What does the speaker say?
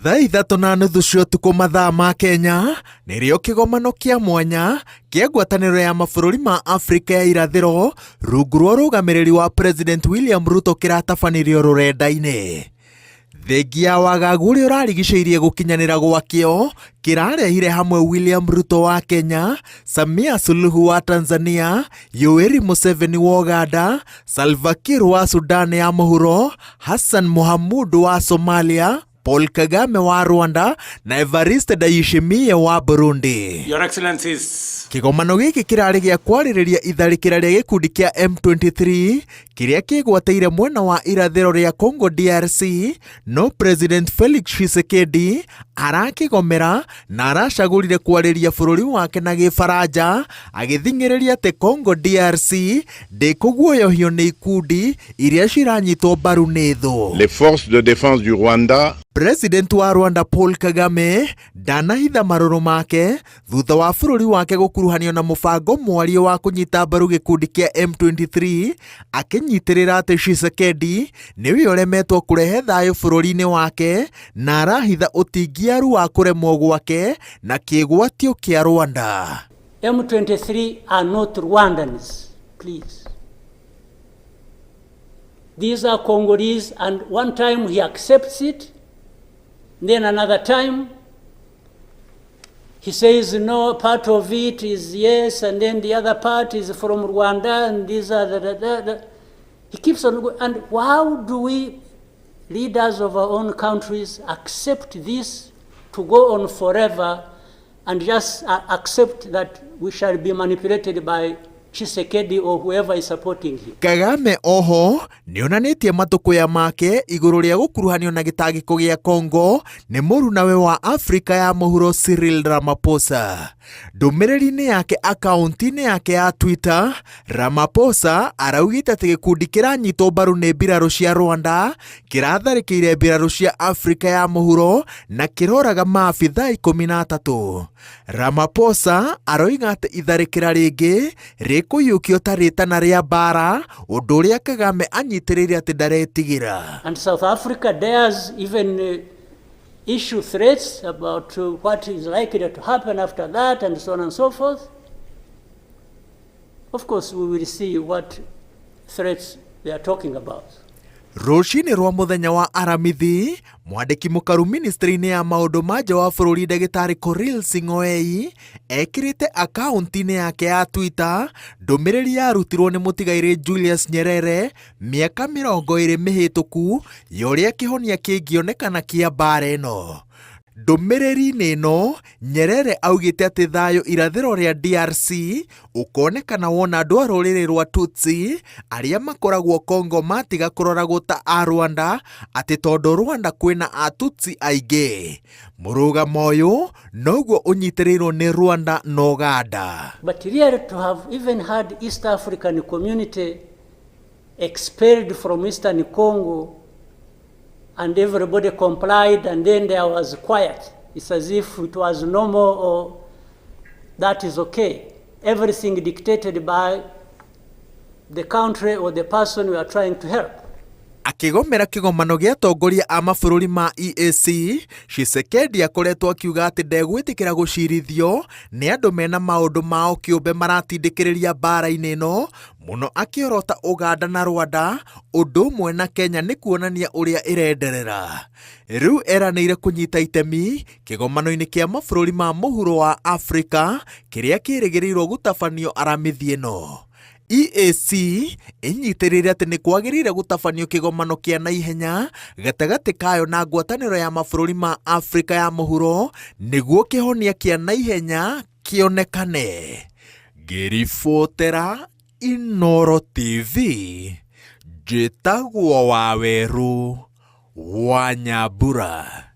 Thaa 3:30 cia ũtukũ mathaa ma Kenya nĩrĩo kĩgomano kĩa mwanya kĩa ngwatanĩro ya mabũrũri ma Afrika ya irathĩro rungu rwa ũrũgamĩrĩri wa President William Ruto kĩratabanirio rũrenda-inĩ. Thengia ya wagagu ũrĩa ũrarigicĩirie gũkinyanĩra gwakĩo kĩrarehire hamwe William Ruto wa Kenya, Samia Suluhu wa Tanzania, Yoweri Museveni wa Uganda, Salva Kiir wa Sudan ya Mũhuro, Hassan Mohamud wa Somalia, Paul Kagame wa Rwanda na Evariste Ndayishimiye wa Burundi. Your Excellencies, Kĩgomano gĩkĩ kĩrarĩ gĩa kwarĩrĩria itharĩkĩra rĩa gĩkundi kĩa M23 kĩrĩa kĩgwatĩire mwena wa irathĩro rĩa Congo DRC, no President Felix Tshisekedi arakĩgomera na aracagũrire kwarĩria bũrũri wake na Gĩfaranja agĩthing'ĩrĩria atĩ Congo DRC ndĩkũguoyohio nĩ ikundi iria ciranyitwo mbaru nĩ thũ. Les forces de défense du Rwanda President wa Rwanda Paul Kagame ndanahitha marũrũ make thutha wa bũrũri wake gũkuruhanio na mũbango mwario wa kũnyita mbaru gĩkundi kĩa M23, akĩnyitĩrĩra atĩ Tshisekedi nĩwe ũremetwo kũrehe thayũ bũrũri-inĩ wake na arahitha ũtingiaru wa kũremwo gwake na kĩgwatio kĩa Rwanda. M23 are not Rwandans, please. These are Congolese, and one time he accepts it, then another time he says no, part of it is yes, and then the other part is from Rwanda, and these are the. He keeps on going. And how do we, leaders of our own countries, accept this to go on forever and just accept that we shall be manipulated by Tshisekedi or whoever is supporting him? Kagame oho nĩonanĩtie matũkũya make igũrũ rĩa gũkuruhanio na gĩtangĩko gĩa Congo nĩ mũrunawe wa Afrika ya mũhuro Cyril Ramaphosa. Ndũmĩrĩri-inĩ yake akaunti-inĩ yake ya Twitter, Ramaphosa araugĩte atĩ gĩkundi kĩranyitwo mbaru nĩ mbirarũ cia Rwanda kĩratharĩkĩire mbirarũ cia Afrika ya mũhuro na kĩroraga maabithaa 13. Ramaphosa aroiga atĩ itharĩkĩra rĩngĩ rĩkũiyũkio ta rĩtana rĩa mbara, ũndũ ũrĩa Kagame anyitĩrĩire atĩ ndaretigĩra. And South Africa dares even issue threats about what is likely to happen after that and so on and so forth. Of course, we will see what threats they are talking about. Rũcinĩ rwa mũthenya wa Aramithi, mwandĩki mũkaru ministry-inĩ ya maũndũ ma nja wa bũrũri ndagĩtarĩ Korir Sing'oei ekĩrĩte akaunti-inĩ yake ya Twitter ndũmĩrĩri yarutirwo nĩ mũtigairĩ Julius Nyerere mĩaka 20 mĩhĩtũku ya ũrĩa kĩhonia kĩngĩonekana kĩa mbara ĩno. Ndũmĩrĩri-inĩ ĩno, Nyerere augĩte atĩ thayũ irathĩro rĩa DRC ũkonekana wona andũ a rũrĩrĩ rwa Tutsi arĩa makoragwo Congo matiga kũroragwo ta a Rwanda atĩ tondũ Rwanda kwĩna Atutsi aingĩ. Mũrũgamo ũyũ noguo ũnyitĩrĩirwo nĩ Rwanda na Uganda. But really to have even had East African Community expelled from Eastern Congo and everybody complied and then there was quiet. It's as if it was normal or that is okay. Everything dictated by the country or the person we are trying to help. Akĩgomera kĩgomano gĩa atongoria a mabũrũri ma EAC, Tshisekedi akoretwo akiuga atĩ ndegwĩtĩkĩra gũcirithio nĩ andũ mena maũndũ mao kĩũmbe maratindĩkĩrĩria mbara-inĩ ĩno mũno, akĩorota Uganda na Rwanda ũndũ ũmwe na Kenya nĩ kuonania ũrĩa ĩrenderera. Rĩu eranĩire kũnyita itemi kĩgomano-inĩ kĩa mabũrũri ma mũhuro wa Afrika kĩrĩa kĩrĩgĩrĩirwo gũtabanio Aramithi ĩno. EAC ĩnyitĩrĩire atĩ nĩ kwagĩrĩire gũtabanio kĩgomano kĩa naihenya gatagatĩ kayo na ngwatanĩro ya mabũrũri ma Afrika ya mũhuro nĩguo kĩhonia kĩa naihenya kĩonekane. Ngĩribotera Inooro TV, njĩtagwo Wawerũ wa Nyambura.